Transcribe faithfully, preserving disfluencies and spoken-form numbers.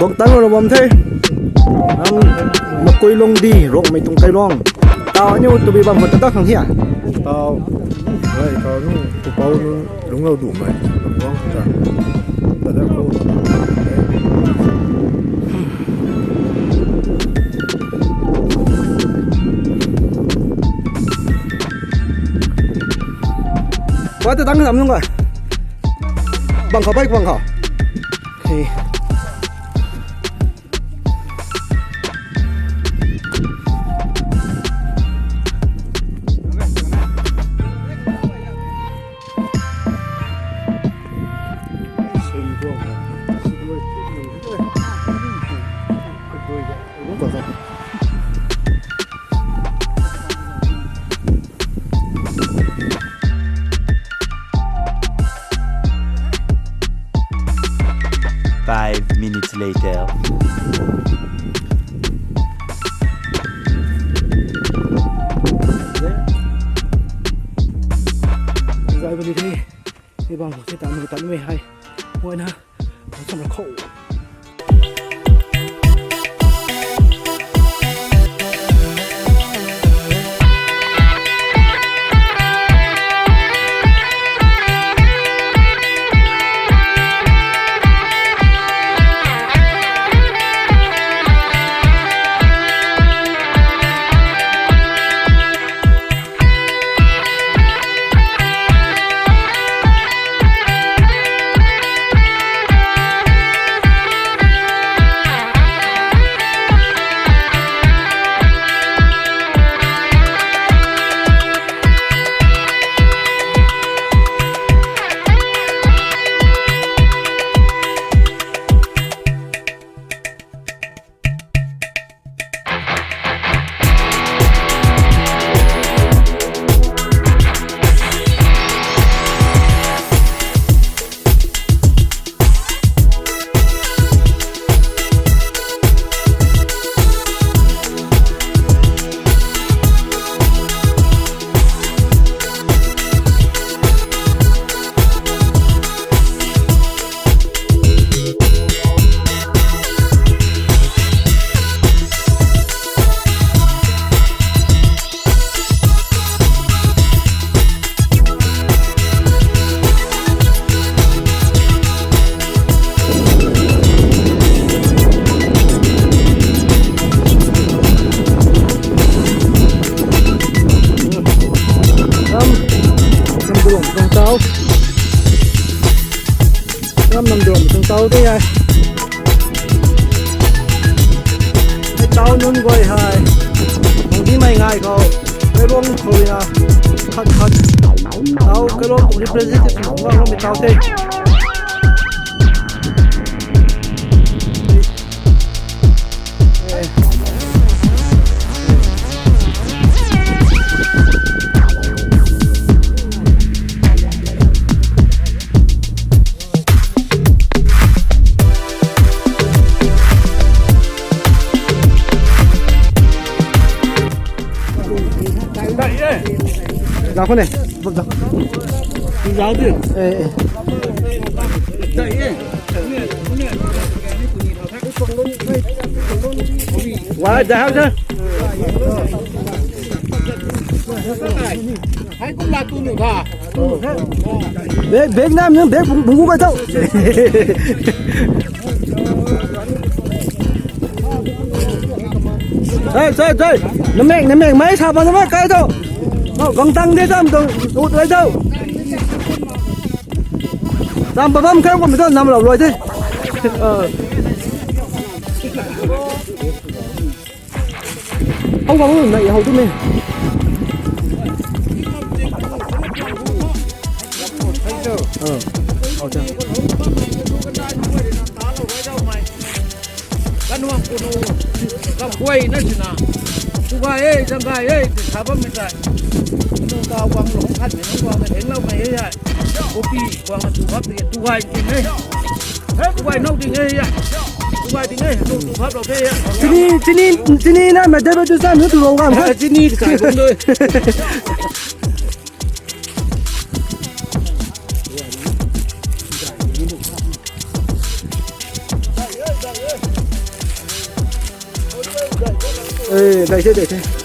Bang tang lo bam the. Am, Makui Lungdi, Rongmei tuang kailuang. Tau aniu tu bi bam khou ta khang hia. Tau. Ai, tau nu, tu pau nu, lungc lou du mai. Bam ta. Ta da ko. Ba ta tang nam nung ga. Bang khou bai bang khou. Hey. Five minutes later. Zai bani the. Ni bang se tan, tan mei hei. Wai na. Sam ra khou. Ram, ram duang, duang tau. Ram nam duang, duang tau de ai. Hei tau nunc guay hei. Mungdi mei ngai khou. Kailuang khou na. Khat khat. Tau kailuang tuang representative khou na ram mei tau the. Zau khou ne. Zau di. Eh, eh. Wai, zau khou. Bag, bag nam nung, bag bung, bung kai tau. Sai, sai, sai. Namek, namek, mai sa pa namek kai tau. Oh, gang tang de tam tau, ut lai tau. Tam pa bam kai ko mi tau nam lou loi de. Hou bam na hou tu me. Kanuang kunu, kaguay na sina. Tugai e, zanggai e, ti sa bam mi tai. Kunu ka guang lung khat mi, nung guang na theng lou mei e ya. Kopi guang na tu bap ti, tugai ti me. Hei, tugai nau ti nge ya. Tugai ti nge, tu, tu bap lou te ya. Chini, chini, chini na, ma de ba tu sa, nu tu lou gam. Chini ti kai lung de. Dei the, dei the.